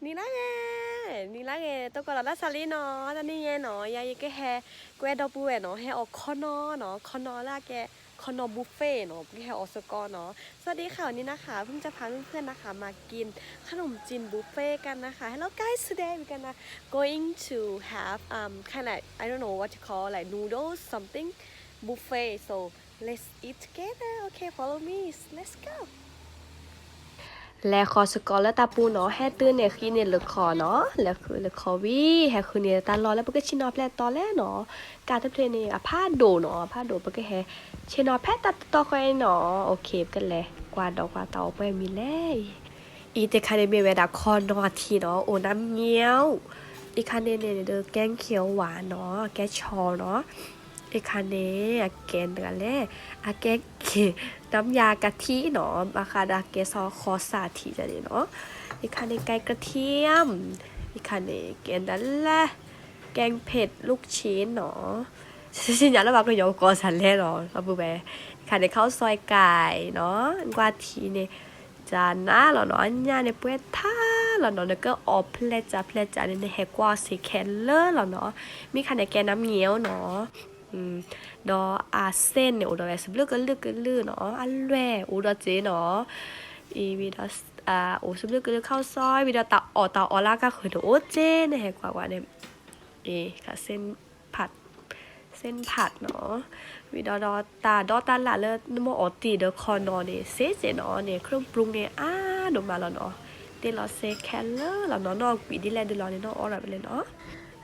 နံၤလၢဂ့ၤ, နံၤလၢဂ့ၤ တကီၢ်လီၤလၢဆါလံနီၤ, တနံၤညါနီၤ ယၤယကဟဲ ကွဲဒီပုၢ်ဝဲၢ်နီၤ ဟဲအီၣ်ခီနီနီၤ, ခီနီလၢအကဲ ခီနီ buffet နီၤ, ပကဟဲအီၣ်စ့ၢ်ကီးနီၤ. สวัสดีค่ะ วันนี้นะคะ เพิ่งจะพาเพื่อนๆนะคะมากินขนมจีนบุฟเฟ่ต์กันนะคะ Hello guys, today we're gonna going to have um kind of like I don't know what to call like noodles something buffet, so let's eat together. Okay, follow me. Let's go. လဲၤဃီၤစ့ၢ်ကီးလၢတၢ်ပူၤနီၤ, ဟဲတုၤန့ၣ်ဃံန့ၣ်လၢခီနီၤ, လဲၤဃုလဲၤခီဝံၤ ဟဲဃုန့ၢ်တၢ်လီၢ်လၢပကဆ့ၣ်နီၤဖျဲးတီၤလဲၣ်နီၤ. ကးတဖျၢၣ်န့ၣ် အဖးဒိၣ်နီၤ, အဖးဒိၣ် ပကဟဲဆ့ၣ်နီၤဖဲတၢ်တတီဃီနီၤ. Okay, ပကလဲၤကွၢ်ဒီးကွၢ်တၢ်အီၣ်ပှဲၤမံၤလဲၣ်အံၤ. အံၤတခါန့ၣ်မ့ၢ်ဝဲဒၣ်ခီနီထံနီၤ, အိၣ်နါမၠဲၣ်, အံၤခါန့ၣ်န့ၣ် ဒုးကဲခ့ဝါနီၤ, ကဲဆီနီၤ. အံၤခါန့ၣ် အကဲနလဲၣ်, အကဲက့ၤ น้ำยากะทิနီၤ, ဘၣ်ဃးဒီးကဲဆီဃီစၢ်ထံၣ်န့ၣ်နီၤ. အံၤခါန့ၣ် ไก่กระเทียม, အံၤခါန့ၣ် ကဲနလဲၣ်, แกงเผ็ดลูกชิ้นနီၤ. ဆ့ၣ်ညါလၢပှၤကညီကိးစၢ်လဲၣ်နီၤ, အပူၤဝဲ. အံၤခါန့ၣ် ข้าวซอยไก่နီၤ, ကွၢ်ထံၣ်န့ၣ် ကနၣ်လီၤနီၤ, အညၣ်န့ၣ်ပှဲၤထါလီၤနီၤ, နကအီၣ်ဖျဲၣ်ကၢဖျဲၣ်ကၢန့ၣ် နဟဲကွၢ်စ့ၢ်ခဲလၢာ်လီၤနီၤ. မ့ၢ်ခါန့ၣ် ကဲနါမၠဲၣ်နီၤ, ဒီးအစ့ၣ်န့ၣ် အိၣ်ဒီးဝဲစဘျုးကလုာ်ကလုာ်နီၤ, အလွဲၢ်အိၣ်ဒီးစ့ၢ်နီၤ, အံၤဝံၤဒီး အိၣ်စဘျုးကလုာ် ข้าวซอย ဝံၤဒီးတၢ်အီၣ်တၢ်အီလၢကဃုာ်န့ၣ်အိၣ်စ့ၢ်, နဟဲကွၢ်ကွၢ်န့ၣ် အံၤ เส้นผัดနီၤ, ဝံၤဒီး ဒီးတၢ်ဒီတၢ်လၣ်လၢ နမ့ၢ်အီၣ်တ့ၢ်ဒီးခီနီၤန့ၣ် စ့ၢ်စ့ၢ်နီၤန့ၣ် เครื่องปรุงန့ၣ် အါဒိၣ်မးလီၤနီၤ, တ့လီၤစ့ၢ်ခဲလၢာ်လီၤနီၤ, နီၢ်ကွံာ်ဒ်လဲၣ်ဒ်လဲၣ်န့ၣ် နီၢ်အီၣ်ရၣ်ဝဲလဲၣ်နီၤ.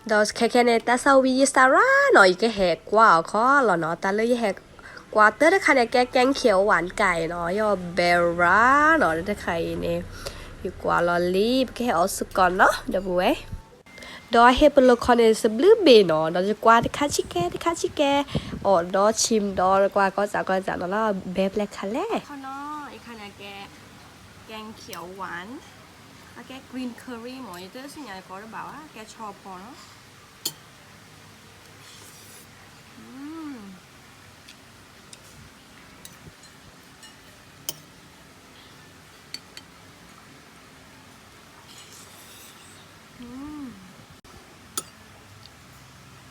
ဒီးခဲခဲန့ၣ် တၢ်ဆၢဝံယစၢ်ရၣ်နီၤ, ယကဟဲကွၢ်အီၤခီလီၤနီၤ, တၢ်လၢယဟဲကွၢ်တၢ်တခါန့ၣ် ကဲ แกงเขียวหวานไก่နီၤ, ယီၢ်ဘဲရၣ်နီၤ, တခါအံၤန့ၣ် ယကွၢ်လီၤလံ ပကဟဲအီၣ်စ့ၢ်ကီးနီၤ ဒီပုၢ်ဝဲၢ်. ဒီးဟ့ၣ်ပလီၢ်ခီန့ၣ် စဘျုးဘ့ၣ်နီၤ, ဒီးယကွၢ်တခါဆံးကဲ တခါဆံးကဲ, အီၣ်ဒီးဆံးဒီးကွၢ်ကီၢ်စးကီၢ်စးနီၤလၢ ဘဲပျဲၢ်ခါလဲၣ်. ခီနီၤ, အံၤခါန့ၣ်ကဲ แกงเขียวหวาน, အကဲ green curry မ့ၢ် ယတသ့ၣ်ညါကိးတဘၣ်ဘၣ်, ကဲဆီဖီနီၤ.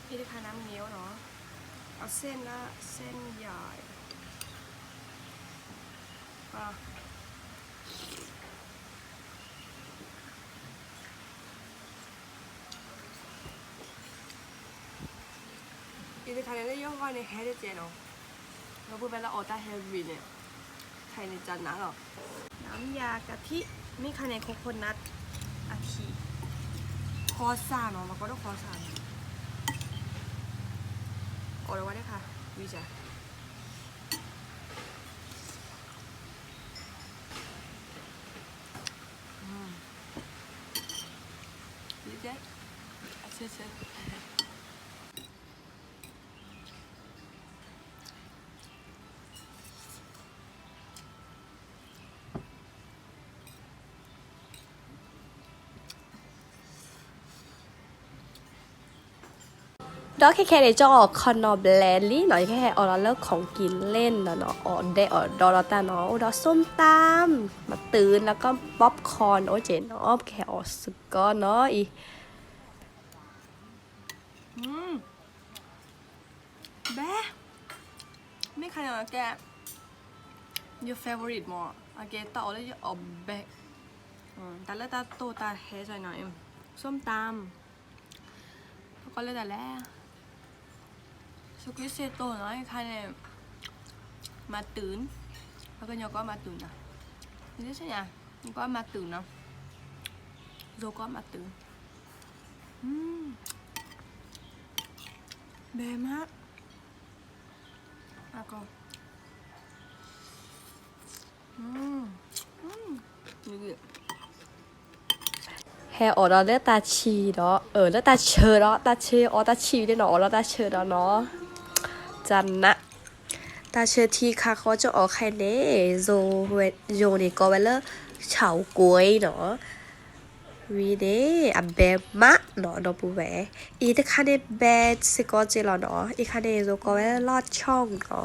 အံၤတခါနါမ့ၢ်နီၤ, အစ့ၣ်နါ เส้นใหญ่ အံၤတခါန့ၣ်လၢယဂီၢ်န့ၣ် ဟဲတကဲးနီၤ, ဒီပုၢ်ဝဲၢ်လၢအီၣ်တၢ် heavy န့ၣ် ခါအံၤန့ၣ် ကနၣ်လီၤ. နါမၠဲၣ်ကထံၣ်, မ့ၢ်ခါန့ၣ် coconut အထံၣ်, ဃီစၢ်နီၤ, မၤကီဒိၣ်ဃီစၢ်နီၤ, အီၣ်ဒီးဝဲဒၣ်ခါ ဝံၤစၢ် ဒီးခဲခဲန့ၣ် ကၠီအီၣ်ခီနီၤဘျဲၣ်လံနီၤ, ယကဟဲအီၣ်လီၤလၢ ของกินเล่น နီၤနီၤ, အီၣ်ဒဲးအီၣ်ဒီဒီးတၢ်နီၤ, အိၣ်ဒီး ส้มตำ မၤတုၤ လၢကီး popcorn အိၣ်က့နီၤ, ပကဟဲအီၣ်စ့ၢ်ကီးနီၤအံၤ. ဘဲ, မ့ၢ်ခါန့ၣ်ကဲ ယ favorite မ့ၢ်, အကဲတၢ်အီၣ်လၢယအီၣ်ဘဲ, တၢ်လၢတၢ်တိၢ်တၢ်ဟဲစ့ၢ်နီၤ, ส้มตำ ပကီးလၢတၢ်လဲၣ်, စူးကွံစ့ၢ်တိၢ်နီၤ, ယခါန့ၣ် မၤတုၤ, ပှၤကညီကိးမၤတုၤနီၤ, ယတသ့ၣ်ညါ, ယကိးမၤတုၤနီၤ, ယိၤကိးမၤတုၤ, ဘဲမး, အကီး ဟဲအီၣ်ဒီးလၢတၢ်ဆံၣ်ဒီး အၢ လၢတၢ်ဆၢဒီး တၢ်ဆၢအီၣ်တၢ်ဆံၣ်ဝံၤန့ၣ်နီၤ, အီၣ်လၢတၢ်ဆၢဒီးနီၤ, ကနၣ်, တၢ်ဆၢထံခါဃီကၠီအီၣ်ခဲအံၤန့ၣ် ယိၤန့ၣ်ကိးဝဲလၢ เฉาก๊วย နီၤ. ဝံၤန့ၣ် အဘဲမးနီၤ ဒီပုၢ်ဝဲၢ်, အံၤတခါန့ၣ်ဘဲစ့ၢ်ကီးက့လီၤနီၤ, အံၤခါန့ၣ် ယိၤကိးဝဲလၢ ลอดช่อง နီၤ,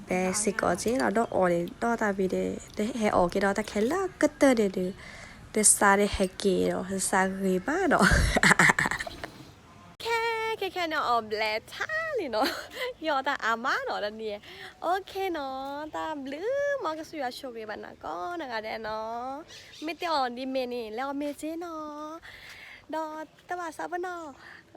ဘဲစ့ၢ်ကီးက့လီၤ, နီၢ်အီၣ်န့ၣ် နီၢ်တၢ်ဝံၤန့ၣ် ဟဲအီၣ်က့ၤဒီးတၢ်ခဲလၢာ်ကတၢၢ်န့ၣ်ဒီး သစးဒီးဟဲက့ၤဒီး သစးဂ့ၤမးနီၤ. ခဲ ခဲ ခဲန့ၣ် အီၣ်ဘျဲးထါလံနီၤ, ယီၢ်တၢ်အါမးနီၤ တနံၤ. OKနီၤ, တၢ်ဘျုး မ်ကစၢ်ယွၤဆိၣ်ဂ့ၤဘၣ်နၤကိးနီၢ်ဂၤဒဲးနီၤ. မ့ၢ်တအီၣ်ဒ်မ့ၢ်န့ၣ် လဲၤအီၣ်မ့ၤက့နီၤ. ဒီးတဘၣ်သးပ့ၤနီၣ်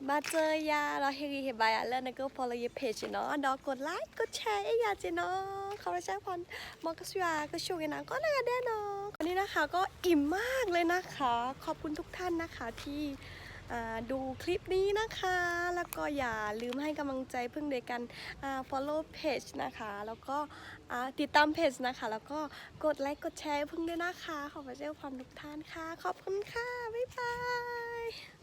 မၤစၢၤယၤ ဒီးဟ့ၣ်ဂံၢ်ဟ့ၣ်ဘါယၤလၢနက follow ယ page နီၤ, ဒီး กดไลค์ กดแชร์ အ့ၣ်ယၤက့နီၤ. ခီဖျိ မ်ကစၢ်ယွၤကဆိၣ်ဂ့ၤနၤကိးနီၢ်ဂၤဒဲးနီၤ. န့ၣ်နခါ ก็อิ่มมากเลยนะคะ ขอบคุณทุกท่านนะคะที่ อ่า ดูคลิปนี้นะคะ แล้วก็อย่าลืมให้กำลังใจพึ่งโดยการ อ่า follow page นะคะ แล้วก็ อ่า ติดตาม page นะคะ แล้วก็กดไลค์กดแชร์ให้พึ่งด้วยนะคะ ขอบพระเจ้าพรทุกท่านค่ะ ขอบคุณค่ะ บ๊ายบาย